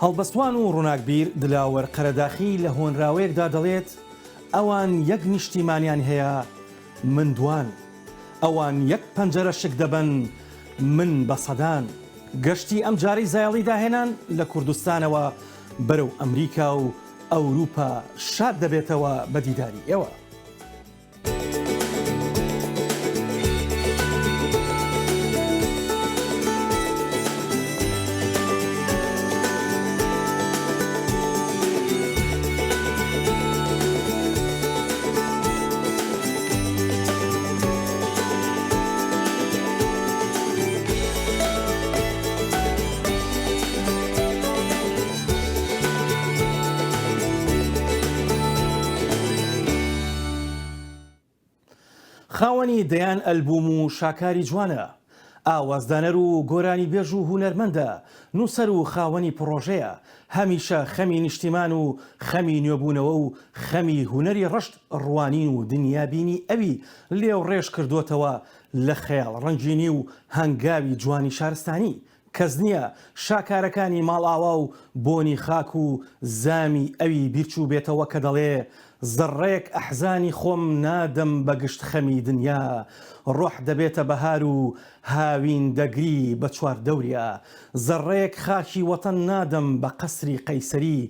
هەڵبەستوان و ڕووناکبیر دلاوەر قەرەداخی لە هۆنراوەیەکدا دەڵێت، ئەوان یەک نیشتیمانیان هەیە، من دوان. ئەوان یەک پەنجەرە شک دەبەن، من بە سەدان. گەشتی ئەمجارەی زایەڵی داهێنان لە کوردستانەوە بەرەو ئەمریکا و ئەوروپا شاد دەبێتەوە بە دیداری ئێوە. خاوەنی دەیان ئەلبووم و شاکاری جوانە، ئاوازدانەر و گۆرانیبێژ و هونەرمەندە، نووسەر و خاوەنی پڕۆژەیە، هەمیشە خەمی نیشتیمان و خەمی نوێبوونەوە و خەمی هونەری ڕشت ڕوانین و دنیابینی ئەوی لێوڕێژ کردۆتەوە لە خەیاڵ ڕەنگینی و هەنگاوی جوانی شارستانی کەس نییە شاکارەکانی ماڵئاوا و بۆنی خاک و زامی ئەوی بیرچووبێتەوە کە دەڵێ، زەڕڕەیەک ئەحزانی خۆم نادەم بە گشت خەمی دنیا، ڕۆح دەبێتە بەهار و هاوین دەگری بە چواردەوریا، زەڕڕەیەک خاکی وەتەن نادەم بە قەسری قەیسەری،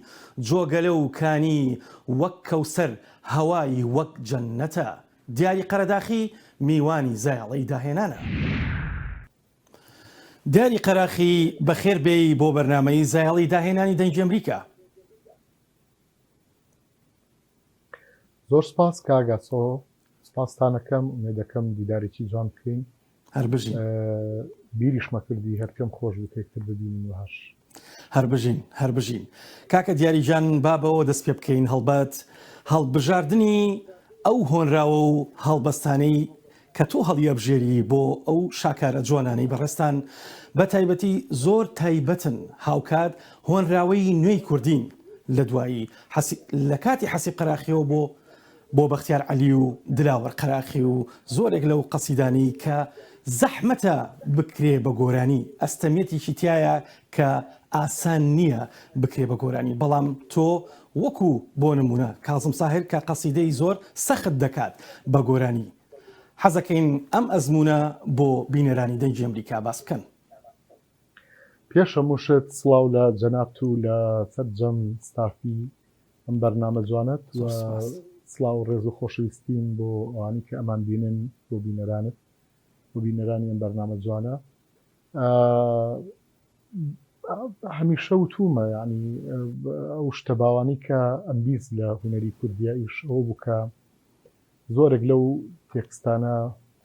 جۆگەلە و کانی وەک کەوسەر هەوای وەک جەننەتە. دیاری قەرەداخی میوانی زایەڵەی داهێنانە. دیاری قەراخی بەخێر بێی بۆ بەرنامەی زایەڵی داهێنانی دەنگی ئەمریکا. زۆر سپاس کاک ئاسۆ سپاستانەکەم ئومێدەکەم دیدارێکی جوان بکەین. هەر بژین. بیریشمە کردی هەر پێم خۆش بوو کە یەکتر ببینین وەهاش. هەر بژین هەر بژین کاکە دیاری گیان با بەوە دەست پێ بکەین هەڵبەت هەڵبژاردنی ئەو هۆنراوە و هەڵبەستانەی کە تۆ هەڵیئەبژێری بۆ ئەو شاکارە جوانانەی بەڕێزتان بە تایبەتی زۆر تایبەتن هاوکات هۆنراوەی نوێی کوردین لە دوایی حەسی لە کاتی حەسیب قەراخیەوە بۆ بۆ بەختیار عەلی و دلاوەر قەراخی و زۆرێک لەو قەسیدانەی کە زەحمەتە بکرێ بە گۆرانی ئەستەمیەتێکی تیایە کە ئاسان نییە بکرێ بە گۆرانی بەڵام تۆ وەکو بۆ نمونە کازم ساهر کە قەسیدەی زۆر سەخت دەکات بە گۆرانی حەزەکەین ئەم ئەزمونە بۆ بینەرانی دەنگی ئەمریکا باس بکەن. پێش هەموو شت سڵاو لە جەنابت و لە سەرجەم ستافی ئەم بەرنامە جوانەت و سڵاو و ڕێز و خۆشەویستیم بۆ ئەوانەی کە ئەمان بینن بۆ بینەرانت و بینەرانی ئەم بەرنامە جوانە. هەمیشە وتومە یعنی ئەو شتە باوانەی کە ئەمبیست لە هونەری کوردیا ئیش ئەوە بوو کە زۆرێک لەو تێکستانە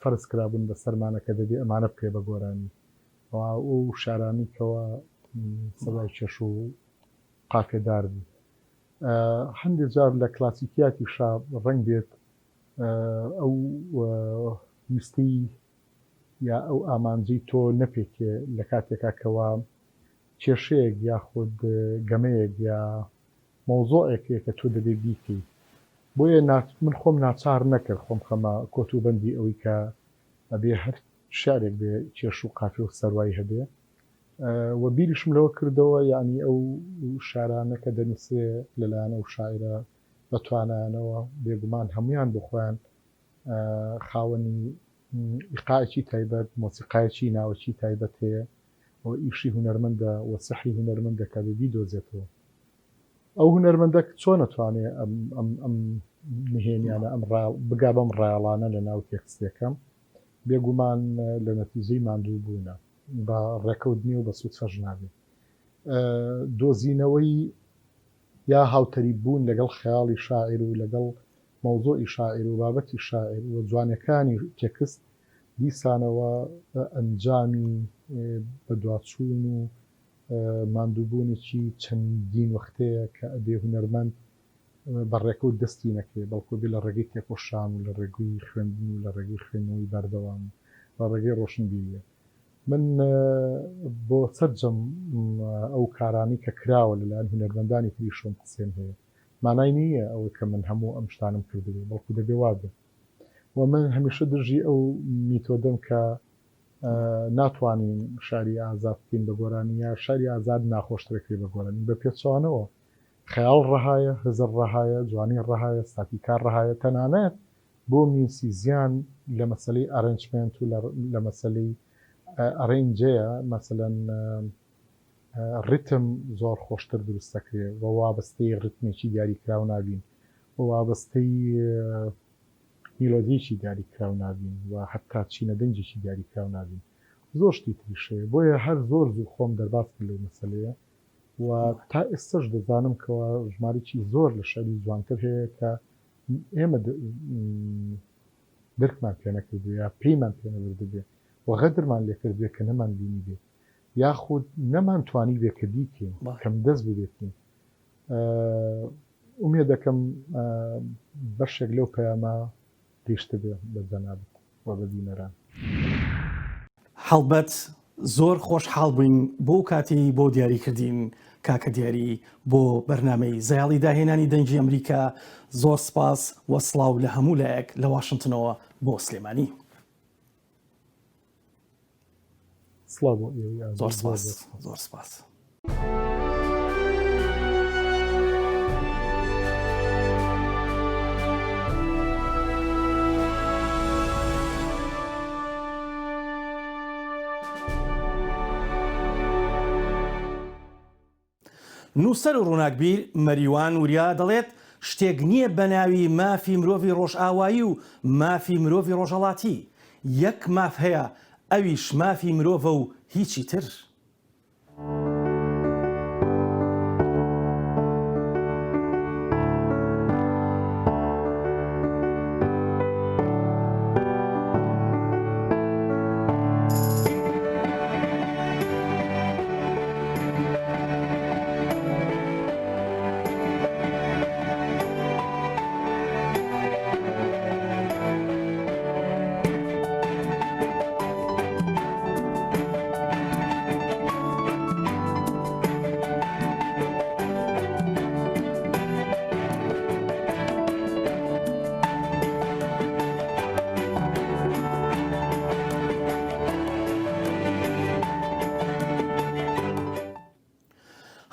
فەرز کرابوون بە سەرمانە کە دەبێ ئەمانە بکرێ بە گۆرانی ئەو شارانی کەوا سەدای کێش و قافێدار بوو هەندێک جار لە کلاسیکیاتیشا ڕەنگ بێت ئەو ویستی یا ئەو ئامانجەی تۆ نەپێکێ لە کاتێکا کەوا کێشەیەک یاخود گەمەیەک یا مەوزوعێک هەیە کە تۆ دەبێ بیکەی بۆیە من خۆم ناچار نەکرد خۆم خەمە کۆت و بەندی ئەوەی کە ئەبێ هەر شعرێک بێ کێش و قافیە و سەروای هەبێ و بیریشم لەوە کردەوە یعنی ئەو شعرانە کە دەنووسرێ لەلایەن ئەو شاعیرە بە توانایانەوە بێگومان هەمویان بۆ خۆیان خاوەنی ئیقاعێکی تایبەت، مۆسیقایەکی ناوەکی تایبەت هەیە و ئیشی هونەرمەندە و سحری هونەرمەندە کە بێ بیدۆزێتەوە. ئەو هونەرمەندە چۆن ئەتوانێ ئەم ئەم ئەم نهێنیانە ئەم ڕایەڵ بگا بەم ڕایەڵانە لە ناو تێکستێکە؟ بێگومان لە نەتیجەی ماندوو بوونە. بە ڕێکەوت نییە و بە سوتفەش نابێ. دۆزینەوەی یا هاوتەریب بوون لەگەڵ خەیاڵی شاعیر و لەگەڵ مەوزوعی شاعیر و بابەتی شاعیر و جوانیەکانی تێکست دیسانەوە ئەنجامی بەدواچوون و ماندووبوونێکی چەندین وەختەیە کە ئەبێ هونەرمەند بە ڕێکەوت دەستی نەکەوێ بەڵکو ئەبێ لە ڕێگەی تێکۆشان و لە ڕێگەی خوێندن و لە ڕێگەی خوێندنەوەی بەردەوام و لە ڕێگەی ڕۆشنبیریە من بۆ سەرجەم ئەو کارانەی کە کراوە لەلایەن هونەرمەندانی تریشەوە قسەم هەیە مانای نییە ئەوەی کە من هەموو ئەم شتانەم کردبێ، بەڵکو دەبێ وا بێ. و من هەمیشە دژی ئەو میتۆدەم کە. ناتوانین شاری ئازاد بکەین بە گۆرانی یا شاری ئازاد ناخۆشترەکرێ بە گۆرانی بە پێچەوانەوە خەیاڵ ڕەهایە، هزر ڕەهایە، جوانی ڕەهایە، ستاتیکا ڕەهایە، تەنانەت بۆ میوسیزیان لە مەسەلەی arrangement و لە مەسەلەی arrange ەیە مەسەلەن ڕیتم زۆر خۆشتر دروست دەکرێ و وابەستەی ڕیتمێکی دیاریکراو نابین و وابەستەی میلۆدییەکی دیاریکراو نابین و هەتا چینە دەنگێکی دیاریکراو نابین زۆر شتی تریش هەیە بۆیە هەر زۆر زوو خۆم دەرباز کرد لەو مەسەلەیە و تا ئێستەش دەزانم کەوا ژمارەیەکی زۆر لە شعری جوانتر هەیە کە ئێمە درکمان پێ نەکردووە یا پێیمان پێ نەبردبێ و غەدرمان لێ کردبێ کە نەمان بینیبێ یاخود نەمان توانیبێ کە بیکەین کەم دەست بووبێتین ئومێد دەکەم بەشێک لەو پەیامە گەیشتبێ بە جەنابت و بە بینەران. هەڵبەت زۆر خۆشحاڵ بووین بەو کاتەی بۆ دیاری کردین کاکە دیاری بۆ بەرنامەی زەیاڵی داهێنانی دەنگی ئەمریکا زۆر سپاس و سڵاو لە هەموو لایەک لە واشنتنەوە بۆ سلێمانی. سڵاو بۆ ئێوەی ئازیز. زۆر سپاس زۆر سپاس. نووسەر و ڕووناکبیر مەریوان وریا دەڵێت، شتێک نییە بە ناوی مافی مرۆڤی ڕۆژئاوایی و مافی مرۆڤی ڕۆژهەڵاتی، یەک ماف هەیە ئەویش مافی مرۆڤە و هیچی تر.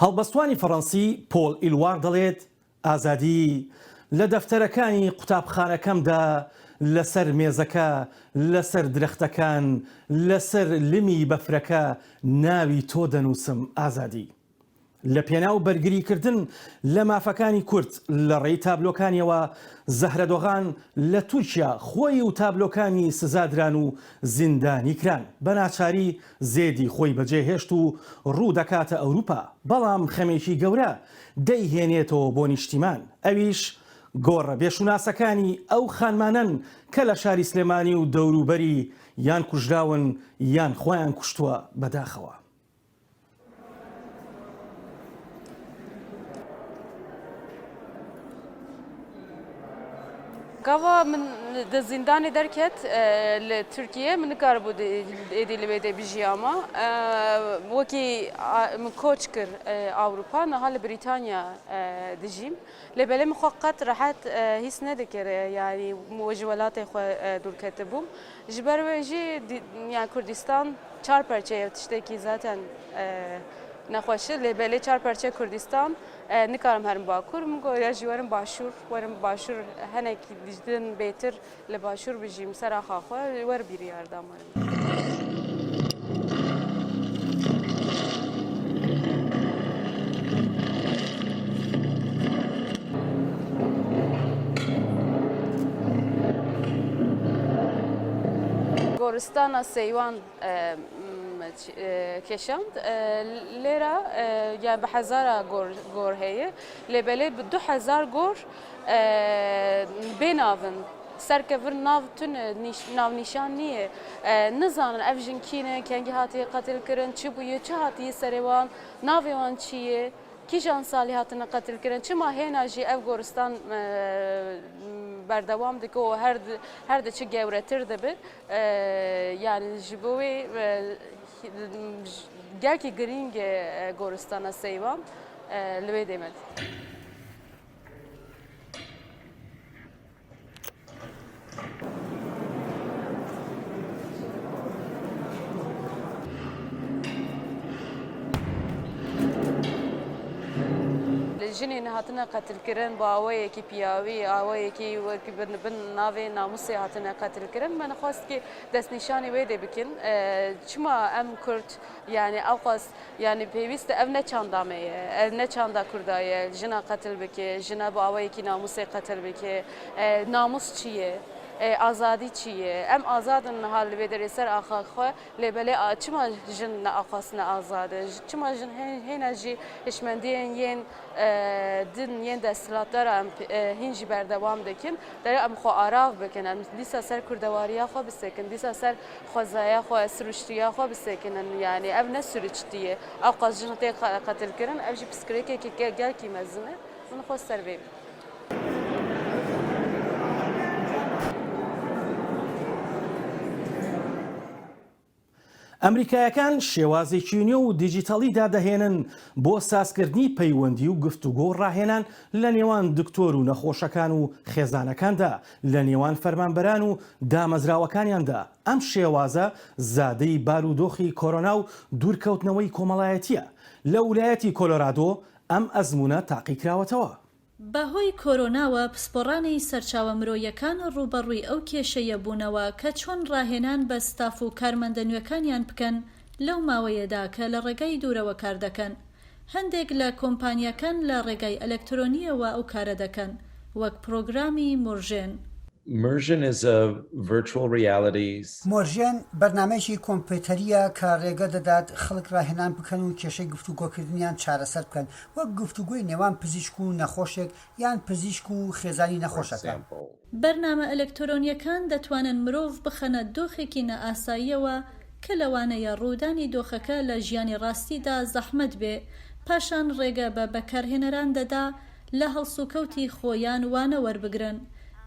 هەڵبەستوانی فەڕەنسی پۆل ئیلوار دەڵێت، ئازادی لە دەفتەرەکانی قوتابخانەکەمدا، لەسەر مێزەکە، لەسەر درەختەکان، لەسەر لمی بەفرەکە ناوی تۆ دەنووسم ئازادی. لە پێناو بەرگریکردن لە مافەکانی کورد لە ڕێی تابلۆکانیەوە، زەهرە دۆغان لە تورکیا خۆی و تابلۆکانی سزادران و زیندانی کران، بە ناچاری زێدی خۆی بەجێهێشت و ڕوو دەکاتە ئەوروپا، بەڵام خەمێکی گەورە دەیهێنێتەوە بۆ نیشتیمان، ئەویش گۆڕە بێشوناسەکانی ئەو خانمانەن کە لە شاری سلێمانی و دەوروبەری یان کوژراون یان خۆیان کوشتووە، بەداخەوە. Gava min di zîndanê derket li Tirkiyê min nikaribû êdî li wê dê bijiyama. Wekî min koç kir Ewropa niha li Brîtanya dijîm. Lê belê min xwe qet rehet hîs nedikir yanî ji welatê xwe dûr ketibûm. Ji ber wê jî yani Kurdistan çar perçe ye tiştekî zaten nexweş e lê belê çar perçe Kurdistan nikarim herim Bakur min got ya jî werim Başûr werim Başûr hinekî din bêtir li Başûr bijîm ser axa xwe wer bîryar dam werim. Goristana Seywan kêşand. Lêra yani bi hezara gor gor heye. Lê belê bi 2000 gor bê nav in. Ser kevir nav tune navnîşan nîye. Nizanin ev jin kî ne, kengî hatiye qetilkirin, çi bûye, çi hatiye serê wan, navê wan çi ye. Kîjan salî hatine qetilkirin? Çima hêna jî ev goristan berdewam dike û her her diçe gewretir dibe? Yani ji bo wê gelekî girîng e goristana Seywan li wê dê me. Jinên hatine qetilkirin bi awayekî piyawî, awayekî wek bin navê namûsê hatine qetilkirin. Me nexwest kî destnîşanî wê dê bikin. Çima em Kurd yanî ewqas yanî pêwîst e ev ne çanda me ye, ev ne çanda Kurda ye. Jina qetil bike, jina bi awayekî namûsê qetil bike. Namûs çi ye? Azadî çi ye? Em azad in niha li vê derê ser axa xwe Lê belê çima jin ne aqas ne azad e? Çima jin hêna jî hişmendiyên yên din yên desthilatdar em hîn jî berdewam dikin. Derê em xwe arav bikin, em dîsa ser kurdewariya xwe bisekin, dîsa ser xwezaya xwe, siruştiya xwe bisekinin. Yanî ev ne siruştî ye. Ewqas jin tê qetilkirin, ev jî pirsgirêkeke gelkî mezin e. Min xwest ser vê. ئەمریکایەکان شێوازێکی نوێ و دیجیتاڵی دادەهێنن بۆ سازکردنی پەیوەندی و گفتوگۆ و ڕاهێنان لە نێوان دکتۆر و نەخۆشەکان و خێزانەکاندا لە نێوان فەرمانبەران و دامەزراوەکانیاندا ئەم شێوازە زادەی بارودۆخی کۆرۆنا و دوورکەوتنەوەی کۆمەڵایەتیە لە ولایەتی کۆلۆرادۆ ئەم ئەزموونە تاقیکراوەتەوە. بەهۆی کۆرۆناوە پسپۆڕانی سەرچاوە مرۆیەکان ڕووبەڕووی ئەو کێشەیە بوونەوە کە چۆن ڕاهێنان بە ستاف و کارمەندە نوێکانیان بکەن لەو ماوەیەدا کە لە ڕێگای دوورەوە کار دەکەن. هەندێک لە کۆمپانیاکان لە ڕێگای ئەلەکترۆنییەوە ئەو کارە دەکەن، وەک پرۆگرامی مورژێن. Mursion is a virtual reality. مۆرژێن بەرنامەیەکی کۆمپێتەرییە کە ڕێگە دەدات خەڵک ڕاهێنان بکەن و کێشەی گفتوگۆکردنیان چارەسەر بکەن، وەک گفتوگۆی نێوان پزیشک و نەخۆشێک یان پزیشک و خێزانی نەخۆشەکە. بەرنامە ئەلەکترۆنییەکان دەتوانن مرۆڤ بخەنە دۆخێکی نائاساییەوە کە لەوانەیە ڕوودانی دۆخەکە لە ژیانی ڕاستیدا زەحمەت بێ، پاشان ڕێگە بە بەکارهێنەران دەدا لە هەڵسوکەوتی خۆیان وانە وەربگرن.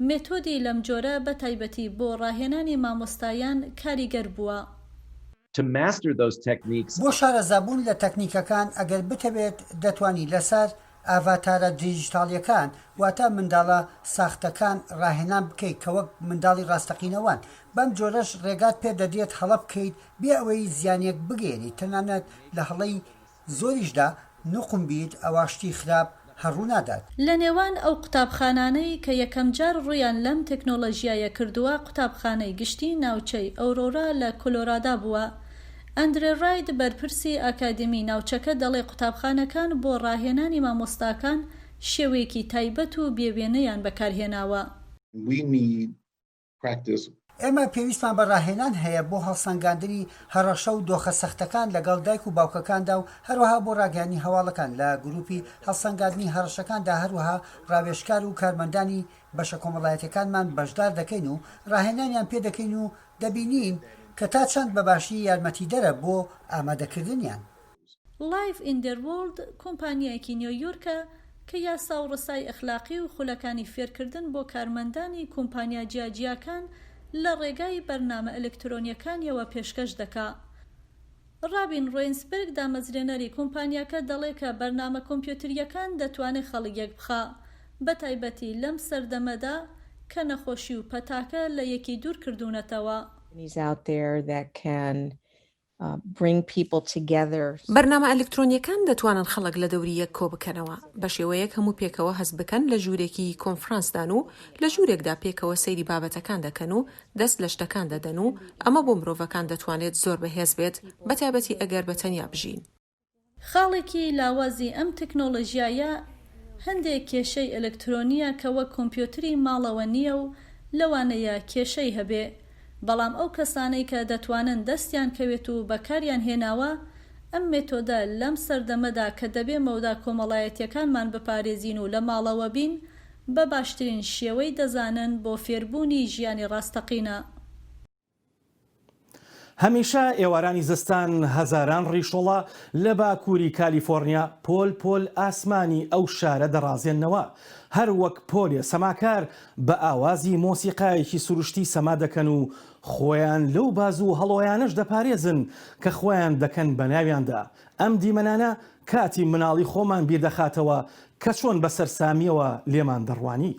مێتۆدی لەم جۆرە بە تایبەتی بۆ ڕاهێنانی مامۆستایان کاریگەر بووە. To master those techniques. بۆ شارەزابوون لە تەکنیکەکان ئەگەر بتەوێت دەتوانی لەسەر ئاڤاتارە دیجیتاڵیەکان واتە منداڵە ساختەکان ڕاهێنان بکەیت کە وەک منداڵی ڕاستەقینە وان، بەم جۆرەش ڕێگات پێ دەدرێت هەڵە بکەیت بێ ئەوەی زیانێک بگەیەنیت تەنانەت لە هەڵەی زۆریشدا نوقم بیت ئەوا شتی خراپ هەر ڕوونادات. لە نێوان ئەو قوتابخانانەی کە یەکەمجار ڕوویان لەم تەکنۆلۆژیایە کردووە قوتابخانەی گشتی ناوچەی ئەورۆرا لە کۆلۆرادا بووە. ئەندرێ ڕاید بەرپرسی ئاکادمی ناوچەکە دەڵێ قوتابخانەکان بۆ ڕاهێنانی مامۆستاکان شێوەیەکی تایبەت و بێ وێنەیان بەکارهێناوە. We need practice. ئێمە پێویستمان بە ڕاهێنان هەیە بۆ هەڵسەنگاندنی هەڕەشە و دۆخە سەختەکان لەگەڵ دایک و باوکەکاندا و هەروەها بۆ ڕاگەیاندنی هەواڵەکان لە گروپی هەڵسەنگاندنی هەڕەشەکاندا هەروەها ڕاوێژکار و کارمەندانی بەشە کۆمەڵایەتیەکانمان بەشدار دەکەین و ڕاهێنانیان پێ دەکەین و دەبینین کە تا چەند بە باشی یارمەتیدەرە بۆ ئامادەکردنیان. Life in Their World کۆمپانیایەکی نیۆیۆرکە کە یاسا و ڕسای ئەخلاقی و خولەکانی فێرکردن بۆ کارمەندانی کۆمپانیا جیاجیاکان لە ڕێگای بەرنامە ئەلکترۆنیەکانیەوە پێشکەش دەکا. ڕابین ڕۆینسبرگ دامەزرێنەری کۆمپانیاکە دەڵێ کە بەرنامە کۆمپیۆتریەکان دەتوانێ خەڵک یەکبخا بەتایبەتی لەم سەردەمەدا کە نەخۆشی و پەتاکە لە یەکی دوور کردوونەتەوە. بەرنامە ئەلکترۆنییەکان دەتوانن خەڵک لە دەوری یەک کۆبکەنەوە، بە شێوەیەک هەموو پێکەوە هەست بکەن لە ژوورێکی کۆنفرانسدان و لە ژوورێکدا پێکەوە سەیری بابەتەکان دەکەن و دەست لە شتەکان دەدەن و ئەمە بۆ مرۆڤەکان دەتوانێت زۆر بەهێز بێت، بەتایبەتی ئەگەر بە تەنیا بژین. خاڵێکی لاوازی ئەم تەکنۆلۆژیایە هەندێک کێشەی ئەلکترۆنییە کە وەک کۆمپیۆتری ماڵەوە نییە و لەوانەیە کێشەی هەبێ، بەڵام ئەو کەسانەی کە دەتوانن دەستیان کەوێت و بەکاریان هێناوە، ئەم مێتۆدە لەم سەردەمەدا کە دەبێ مەودا کۆمەڵایەتیەکانمان بپارێزین و لە ماڵەوە بین بە باشترین شێوەی دەزانن بۆ فێربوونی ژیانی ڕاستەقینە. هەمیشە ئێوارانی زستان هەزاران ڕیشۆڵە لە باکووری کالیفۆرنیا پۆل پۆل ئاسمانی ئەو شارە دەڕازێننەوە، هەر وەک پۆلێ سەماکار بە ئاوازی مۆسیقایەکی سروشتی سەما دەکەن و خۆیان لەو باز و هەڵۆیانەش دەپارێزن کە خۆیان دەکەن بە ناویاندا. ئەم دیمەنانە کاتی مناڵی خۆمان بیردەخاتەوە کە چۆن بە سەرسامییەوە لێمان دەڕوانی.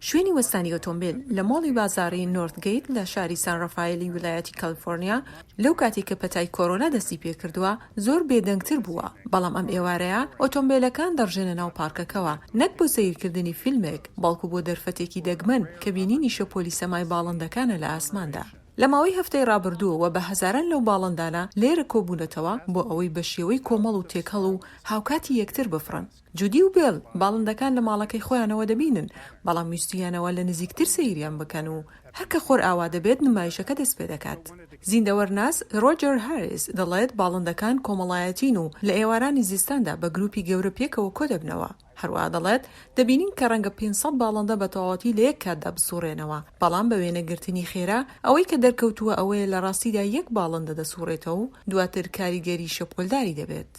شوێنی وەستانی ئۆتۆمبێل لە مۆڵی بازاڕی نۆرث گەیت لە شاری سان ڕافایلی ویلایەتی کالیفۆرنیا لەو کاتەی کە پەتای کۆرۆنا دەستی پێکردووە زۆر بێدەنگتر بووە، بەڵام ئەم ئێوارەیە ئۆتۆمبێلەکان دەڕژێنە ناو پارکەکەوە نەک بۆ سەیرکردنی فیلمێک بەڵکو بۆ دەرفەتێکی دەگمەن کە بینینی شەپۆلی سەمای باڵندەکانە لە ئاسماندا. لە ماوەی هەفتەی ڕابردووەوە بە هەزاران لەو باڵندانە لێرە کۆبوونەتەوە بۆ ئەوەی بە شێوەی کۆمەڵ و تێکەڵ و هاوکاتی یەکتر بفڕن. جودی و بێل باڵندەکان لە ماڵەکەی خۆیانەوە دەبینن، بەڵام ویستویانەوە لە نزیکتر سەیریان بکەن و هەر کە خۆر ئاوا دەبێت نمایشەکە دەستپێدەکات. زیندەوەرناس ڕۆجەر هاریس دەڵێت باڵندەکان کۆمەڵایەتین و لە ئێوارانی زستاندا بە گروپی گەورە پێکەوە کۆدەبنەوە. هەروەها دەڵێت دەبینین کە ڕەنگە 500 باڵندە بە تەواوەتی لە یەک کاتدا بسوڕێنەوە، بەڵام بە وێنەگرتنی خێرا ئەوەی کە دەرکەوتووە ئەوەیە لە ڕاستیدا یەک باڵندە دەسوڕێتەوە و دواتر کاریگەری شەپۆلداری دەبێت.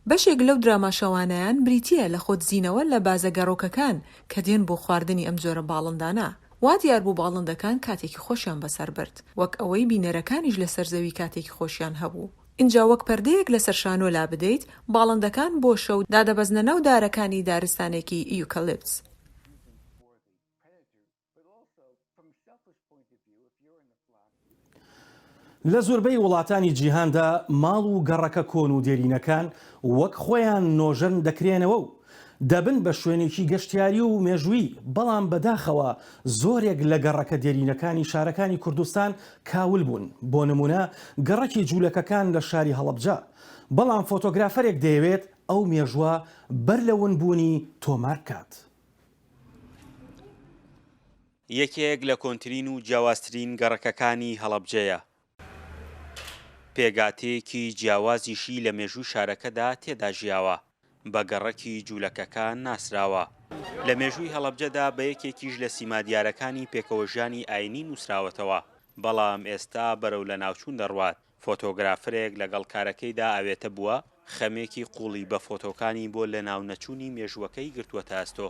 بەشێک لەو دراما شەوانەیان بریتییە لە خۆدزینەوە لە بازە گەڕۆکەکان کە دێن بۆ خواردنی ئەم جۆرە باڵندانە. وا دیار بوو باڵندەکان کاتێکی خۆشیان بەسەر برد، وەک ئەوەی بینەرەکانیش لەسەر زەوی کاتێکی خۆشیان هەبوو. ئینجا وەک پەردەیەک لەسەر شانۆ لابدەیت، باڵندەکان بۆ شەو دادەبەزنە ناو دارەکانی دارستانێکی یوکەلیپتس. لە زۆربەی وڵاتانی جیهاندا ماڵ و گەڕەکە کۆن و دێرینەکان وەک خۆیان نۆژەن دەکرێنەوە و دەبن بە شوێنێکی گەشتیاری و مێژوویی، بەڵام بەداخەوە زۆرێک لە گەڕەکە دێرینەکانی شارەکانی کوردستان کاول بوون، بۆ نموونە گەڕەکی جوولەکەکان لە شاری هەڵەبجە، بەڵام فۆتۆگرافەرێک دەیەوێت ئەو مێژووە بەر لە ونبوونی تۆمار بکات. یەکێک لە کۆنترین و جیاوازترین گەڕەکەکانی هەڵەبجەیە. پێکهاتەیەکی جیاوازیشی لە مێژووی شارەکەدا تێدا ژیاوە، بە گەڕەکی جوولەکەکان ناسراوە. لە مێژووی هەڵەبجەدا بە یەکێکیش لە سیما دیارەکانی پێکەوەژیانی ئایینی نووسراوەتەوە، بەڵام ئێستا بەرەو لەناوچوون دەڕوات. فۆتۆگرافەرێک لەگەڵ کارەکەیدا ئاوێتە بووە، خەمێکی قووڵی بە فۆتۆکانی بۆ لەناونەچوونی مێژووەکەی گرتووەتە ئەستۆ.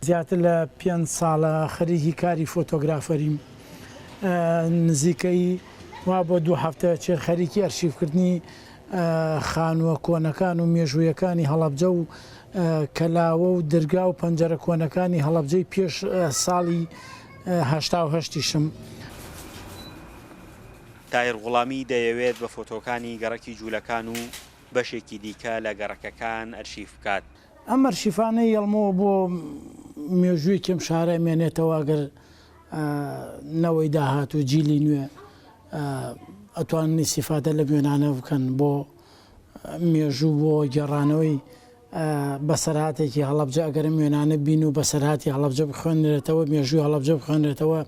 زیاتر لە پێنج ساڵە خەریکی کاری فۆتۆگرافەریم، نزیکەی وا بۆ دوو هەفتە چێت خەریکی ئەرشیفکردنی خانووە کۆنەکان و مێژوویەکانی هەڵەبجە و کەلاوە و درگا و پەنجەرە کۆنەکانی هەڵەبجەی پێش ساڵی 88یشم. تاهیر غوڵامی دەیەوێت بە فۆتۆکانی گەڕەکی جوولەکان و بەشێکی دیکە لە گەڕەکەکان ئەرشیف بکات. ئەم ئەرشیفانەی یەڵمەوە بۆ مێژوویەکی ئەم شارە ئەمێنێتەوە ئەگەر نەوەی داهاتوو جیلی نوێ ئەتوانن ئیستیفادە لەم وێنانە بکەن بۆ مێژوو بۆ گێڕانەوەی بەسەرهاتێکی هەڵەبجە ئەگەر ئەم وێنانە بین و بەسەرهاتی هەڵەبجە بخوێنرێتەوە مێژووی هەڵەبجە بخوێنرێتەوە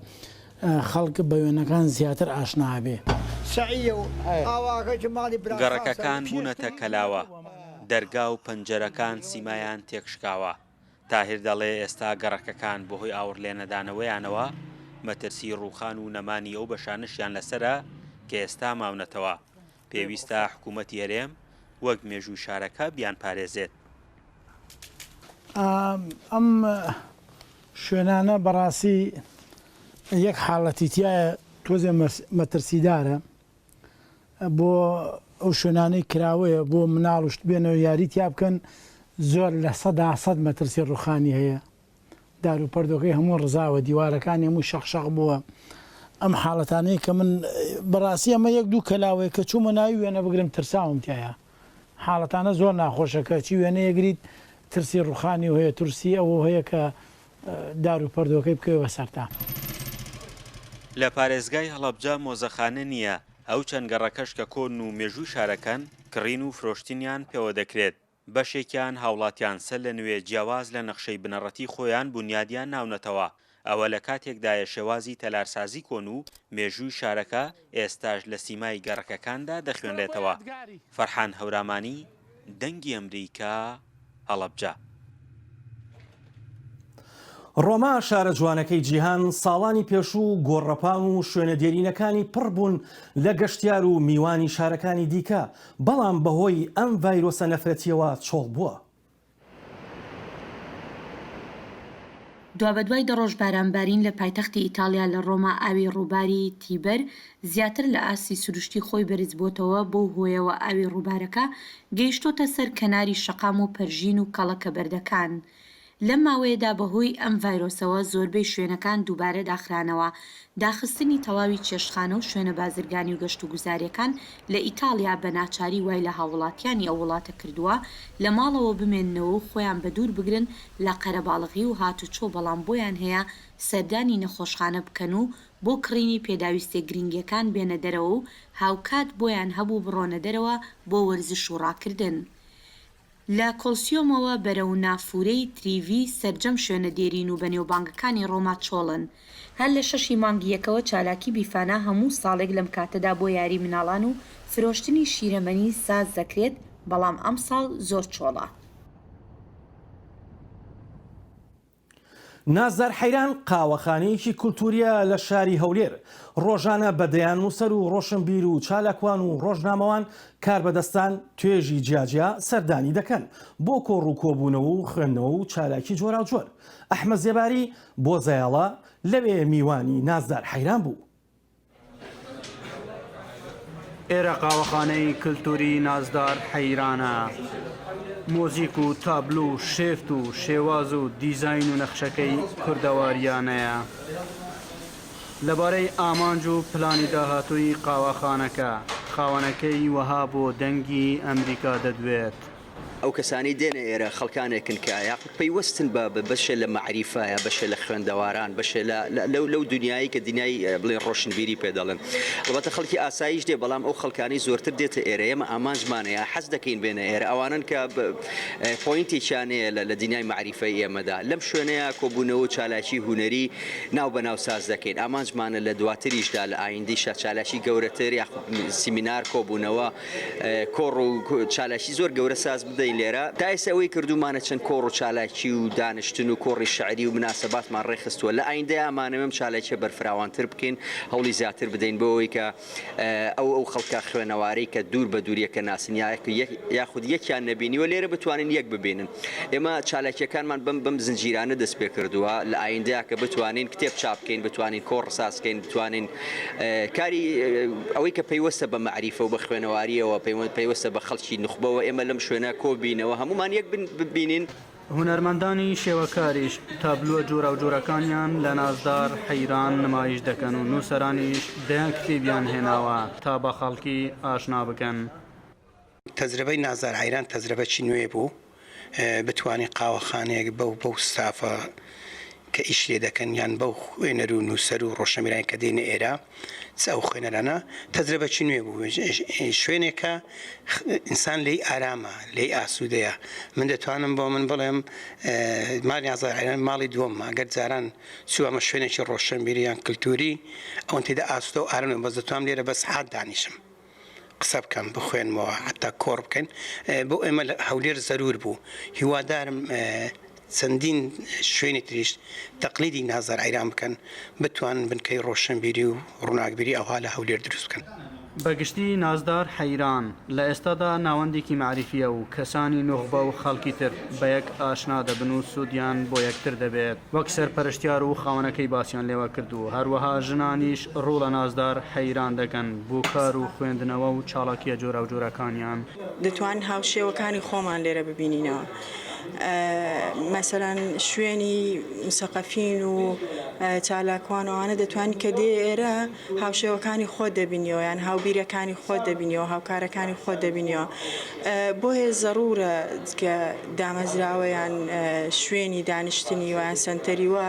خەڵک بە وێنەکان زیاتر ئاشنا ئەبێ. گەڕەکەکان بوونەتە کەلاوە، دەرگا و پەنجەرەکان سیمایان تێکشکاوە. تاهیر دەڵێ ئێستا گەڕەکەکان بەهۆی ئاوڕلێنەدانەوەیانەوە مەترسی ڕووخان و نەمانی ئەو بەشانەشیان لەسەرە کە ئێستا ماونەتەوە، پێویستە حکوومەتی هەرێم وەک مێژووی شارەکە بیانپارێزێت. ئەم شوێنانە بەڕاستی یەک حاڵەتی تیایە تۆزێ مەترسیدارە بۆ ئەو شوێنانەی کراوەیە بۆ مناڵ و شت بێنەوە یاری تیا بکەن زۆر 100% مەترسی ڕوخانی هەیە دار و پەردۆکەی هەموو ڕزاوە دیوارەکانی هەموو شەق شەق بووە ئەم حاڵەتانەی کە من بەڕاستی ئەمە یەک دوو کەلاوەیە کە چوومە ناوی وێنە بگرم ترساوم تیایا حاڵەتانە زۆر ناخۆشە کە چی وێنەیەگریت ترسی ڕوخانی و هەیە ترسی ئەوە هەیە کە دار و پەردۆکەی بکەوێ بەسەرتا. لە پارێزگای هەڵەبجە مۆزەخانە نییە، ئەو چەند گەڕەکەش کە کۆنن و مێژووی شارەکەن، کڕین و فرۆشتنیان پێوە دەکرێت، بەشێکیان هاوڵاتیان سەر لە نوێ جیاواز لە نەخشەی بنەڕەتی خۆیان بونیادیان ناونەتەوە، ئەوە لە کاتێکدایە شێوازی تەلارسازی کۆن و مێژووی شارەکە ئێستاش لە سیمای گەڕەکەکاندا دەخوێنرێتەوە. فەرحان هەورامانی، دەنگی ئەمریکا، هەڵەبجە. ڕۆما شارە جوانەکەی جیهان ساڵانی پێشوو گۆڕەپان و شوێنە دێرینەکانی پڕ بوون لە گەشتیار و میوانی شارەکانی دیکە، بەڵام بەهۆی ئەم ڤایرۆسە نەفرەتییەوە چۆڵ بووە. دوابەدوای دە ڕۆژ بارانبارین لە پایتەختی ئیتاڵیا لە ڕۆما ئاوی ڕووباری تیبەر زیاتر لە ئاستی سروشتی خۆی بەرزبۆتەوە بەو هۆیەوە ئاوی ڕووبارەکە گەیشتۆتە سەر کەناری شەقام و پەرژین و کەڵەکە بەردەکان. لەم ماوەیەدا بەهۆی ئەم ڤایرۆسەوە زۆربەی شوێنەکان دووبارە داخرانەوە. داخستنی تەواوی چێشتخانە و شوێنە بازرگانی و گەشتوگوزارییەکان لە ئیتاڵیا بە ناچاری وای لە هاووڵاتیانی ئەو وڵاتە کردووە لە ماڵەوە بمێننەوە و خۆیان بەدوور بگرن لە قەرەباڵغی و هاتوچۆ بەڵام بۆیان هەیە سەردانی نەخۆشخانە بکەن و بۆ کڕینی پێداویستیە گرنگیەکان بێنە دەرەوە و هاوکات بۆیان هەبوو بڕۆنە دەرەوە بۆ وەرزش و ڕاکردن. لە کۆلسیۆمەوە بەرەو نافورەی تریڤی سەرجەم شوێنە دێرین و بەنێوبانگەکانی ڕۆما چۆڵن. هەر لە شەشی مانگی یەکەوە چالاکی بیفانا هەموو ساڵێک لەم کاتەدا بۆ یاری مناڵان و فرۆشتنی شیرەمەنی ساز دەکرێت، بەڵام ئەمساڵ زۆر چۆڵە. نازدار حەیران قاوەخانەیەکی کولتوورییە لە شاری هەولێر، ڕۆژانە بە دەیان نووسەر و ڕۆشنبیر و چالاکوان و ڕۆژنامەوان، کاربەدەستان، توێژی جیاجیا سەردانی دەکەن بۆ کۆڕ و کۆبوونەوە و خوێندنەوە و چالاکی جۆراوجۆر. ئەحمەد زێباری بۆ زەیاڵە لەوێ میوانی نازدار حەیران بوو. ئێرە قاوەخانەی کلتوری نازدار حەیرانە. مۆزیک و تابلو و شێفت و شێواز و دیزاین و نەخشەکەی کوردەواریانەیە. لەبارەی ئامانج و پلانی داهاتووی قاوەخانەکە، خاوەنەکەی وەها بۆ دەنگی ئەمریکا دەدوێت. ئەو کەسانەی دێنە ئێرە خەڵکانێکن کە یاخود پەیوەستن بە بەشێ لە مەعریفە یا بەشێ لە خوێندەواران بەشێ لە لەو لەو دنیایی کە دنیای بڵێن ڕۆشنبیری پێ دەڵێن ئەڵبەتە خەڵکی ئاساییش دێ بەڵام ئەو خەڵکانەی زۆرتر دێتە ئێرە ئێمە ئامانجمانە یا حەز دەکەین بێنە ئێرە ئەوانەن کە point ێکیان هەیە لە لە دنیای مەعریفەی ئێمەدا لەم شوێنەیە کۆبوونەوە و چالاکی هونەری ناو بە ناو ساز دەکەین ئامانجمانە لە دواتریشدا لە ئایندەیشا چالاکی گەورەتر یاخود سیمینار کۆبوونەوە کۆڕ و چالاکی زۆر گەورە ساز بدەین لێرە. تا ئێستا ئەوەی کردوومانە چەند کۆڕ و چالاکی و دانیشتن و کۆڕی شعری و مناسەباتمان ڕێکخستووە. لە ئایندەیا ئەمانەوێ ئەم چالاکیە بەرفراوانتر بکەین، هەوڵی زیاتر بدەین بۆ ئەوەی کە ئەو ئەو خەڵکە خوێنەوارەی کە دوور بە دوور یەکە ناسن یا یاخود یەکیان نەبینیوە لێرە بتوانن یەک ببینن. ئێمە چالاکیەکانمان بەم بەم زنجیرانە دەست پێ کردووە لە ئایندەیا کە بتوانین کتێب چاپ بکەین، بتوانین کۆڕ ساز بکەین، بتوانین کاری ئەوەی کە پەیوەستە بە مەعریفە و بە خوێنەوارییەوە، پەیوەستە بە خەڵکی نوخبەوە، ئێمە لەم شوێنە کۆببینەوە، هەموومان یەک ببینین. هونەرمەندانی شێوەکاریش تابلۆ جۆراوجۆرەکانیان لە نازدار حەیران نمایش دەکەن و نووسەرانیش دەیان کتێبیان هێناوە تا بە خەڵکی ئاشنا بکەن. تەجرەبەی نازدار حەیران تەجرەبەکی نوێ بوو، بتوانین قاوەخانەیەک بەو بەو ستافە کە ئیش لێ دەکەن یان بەو خوێنەر و نووسەر و ڕۆشنبیرانی کە دێنە ئێرە چ ئەو خوێنەرانە تەجرەبەکی نوێ بوو شوێنێکە ئینسان لێی ئارامە لێی ئاسوودەیە من دەتوانم بۆ من بڵێم ماڵی نازدار حەیران ماڵی دووەمە گەر جاران چووەمە شوێنێکی ڕۆشنبیری یان کلتوری ئەوەن تێدا ئاسوودە و ئارامم بەس دەتوانم لێرە بە سەعات دانیشم. قسە بکەم بخوێنمەوە حەتا کۆڕ بکەین بۆ ئێمە لە هەولێر زەرور بوو هیوادارم چەندین شوێنی تریش تەقلیدی نازدار عەیران بکەن بتوانن بنکەی ڕۆشنبیری و ڕووناکبیری ئەوها لە هەولێر دروست بکەن. بە گشتی نازدار حەیران لە ئێستادا ناوەندێکی مەعریفییە و کەسانی نوخبە و خەڵکی تر بە یەک ئاشنا دەبن و سوودیان بۆ یەکتر دەبێت وەک سەرپەرشتیار و خاوەنەکەی باسیان لێوە کرد و هەروەها ژنانیش ڕوو لە نازدار حەیران دەکەن بۆ کار و خوێندنەوە و چاڵاکییە جۆراوجۆرەکانیان. دەتوانین هاوشێوەکانی خۆمان لێرە ببینینەوە. مەسەلەن شوێنی مسەقەفین و چالاکوان و ئەوانە دەتوانین کە دێ ئێرە هاوشێوەکانی خۆت دەبینیەوە یان هاوبیرەکانی خۆت دەبینیەوە هاوکارەکانی خۆت دەبینیەوە بۆیە زەڕوورە کە دامەزراوە یان شوێنی دانیشتنی و یان سەنتەری وا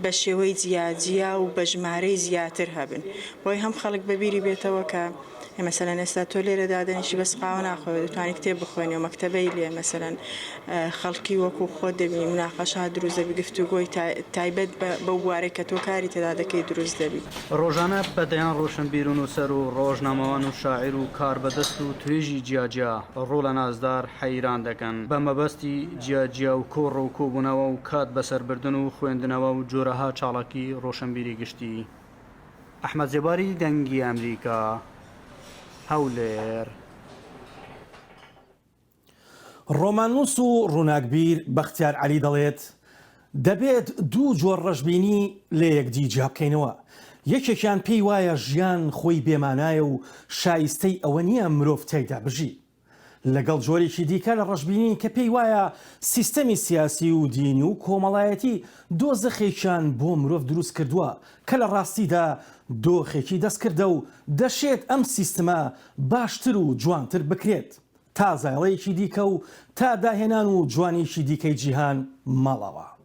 بە شێوەی جیا جیا و بە ژمارەی زیاتر هەبن بۆی هەم خەڵک بەبیری بێتەوە کە مەسەلەن ئێستا تۆ لێرە دادەنیشی بەس قاوە ناخۆی دەتوانی کتێب بخوێنی و مەکتەبەی لێ مەسەلەن خەڵکی وەکو خۆت دەبینی مناقەشات دروست دەبی گفتوگۆی تایبەت بەو بوارەی کە تۆ کاری تێدا دەکەی دروست دەبی. ڕۆژانە بە دەیان ڕۆشنبیر و نووسەر و ڕۆژنامەوان و شاعیر و کاربەدەست و توێژی جیاجیا ڕوو لە نازدار حەیران دەکەن بە مەبەستی جیاجیا و کۆڕ و کۆبوونەوە و کات بەسەربردن و خوێندنەوە و جۆرەها چاڵاکی ڕۆشنبیری گشتی. ئەحمەد زێباری دەنگی ئەمریکا، هەولێر. ڕۆماننووس و ڕووناکبیر بەختیار عەلی دەڵێت، دەبێت دوو جۆر ڕەشبینی لە یەکدی جیابکەینەوە، یەکێکیان پێی وایە ژیان خۆی بێمانایە و شایستەی ئەوە نییە مرۆڤ تیایدا بژی. لەگەڵ جۆرێکی دیکە لە ڕەشبینی کە پێی وایە سیستەمی سیاسی و دینی و کۆمەڵایەتی دۆزەخێکیان بۆ مرۆڤ دروست کردووە کە لە ڕاستیدا دۆخێکی دەستکردە و دەشێت ئەم سیستمە باشتر و جوانتر بکرێت تا زایەڵەیەکی دیکە و تا داهێنان و جوانییەکی دیکەی جیهان ماڵاوا.